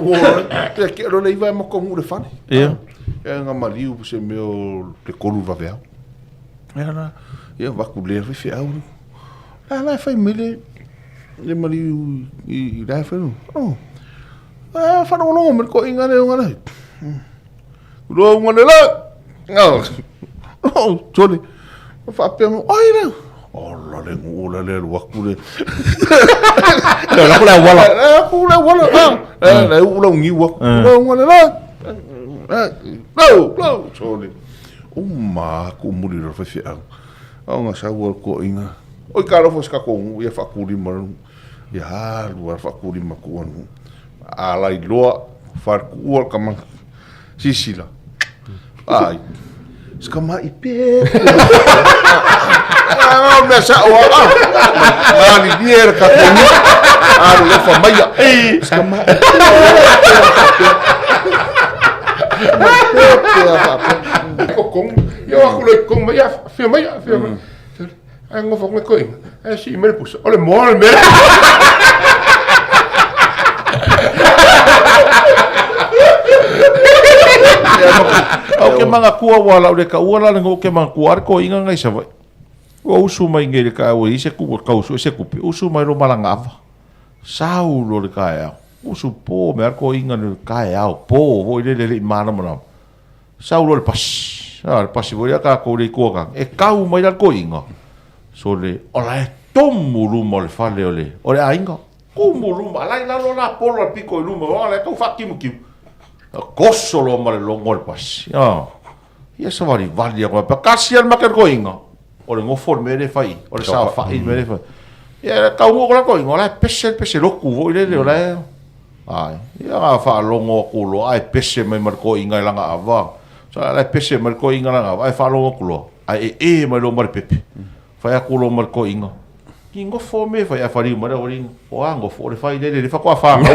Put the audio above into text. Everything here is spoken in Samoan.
Uo le ke lo le iva e moko ngu le fale. Ia. Ia nga maliu se mea o le kolu vaveau. Ia la, ia vaku le fai feau. La la e fai mai le le maliu i la e fai. Oh. Ah, whalongolongo me ko inga le unga le. Lo unga le la. Oh. Oh, tole. Whaapea mo, ai le. Oh, la le ngu la le luaku le. Le la kula wala. La kula wala. Ah, la u la ngi wa. Lo unga le la. Lo, lo, tole. Uma ku muri ro fai feau. Au nga sau al ko inga. Oi ka rofo ska ko ngu ia whakuri maru. Ia alu a whakuri maku anu. Ala i loa wharku ua ka manga. Sisila. Ai. Ska mai pe. Ah, mea sa o a. Mali dier ka ko ngu. Alu le fa maia. Ska mai. Ko kong, ia aku le kong mai, ia fia mai, fia mai. Ai ngofo nge ko inga. Ai si mele pusa. Ole mo le mele. Au ke manga kua wa lau le ka ua la le ngo ke manga kua ar ko inga ngai sa vai. Ua usu mai nge le ka ua i se ku ka usu se kupi. Usu mai ro malanga ava. Sau lo le ka au. Usu po me ar ko inga le ka au po voi le le le mana mana. Sau loa le pasi. A, le pasi foi lea tatou le ikoa kang. E kau mai la le toeaina. Sole, o la e tomu luma o le fale o le, o le aiga. Kumu luma, ala i lalo la polo le piko i luma, o la e tau faakimukimu. Koso loa ma le logo o le pasi. A, ia savalivali aku faapea, kasi a le make le toeaina. O le nofo le mea lea e fai i, o le saofai le mea lea e fai. Ia, taunuu atu la le toeaina, o la e pese le pese lotu foi lele, o la e... Ae, ia na faalogo atu loa ae pese mai ma le toeaina i lana ava. Sa la e pese mai le toeaina i lana ava, ae faalogo atu loa, ae ee mai loa ma le pepe. Fai atu loa ma le toeaina, Ki nofo me fai, ae whariu mai le aualii, o a nofo, o le whai lele, le whakoa whanau.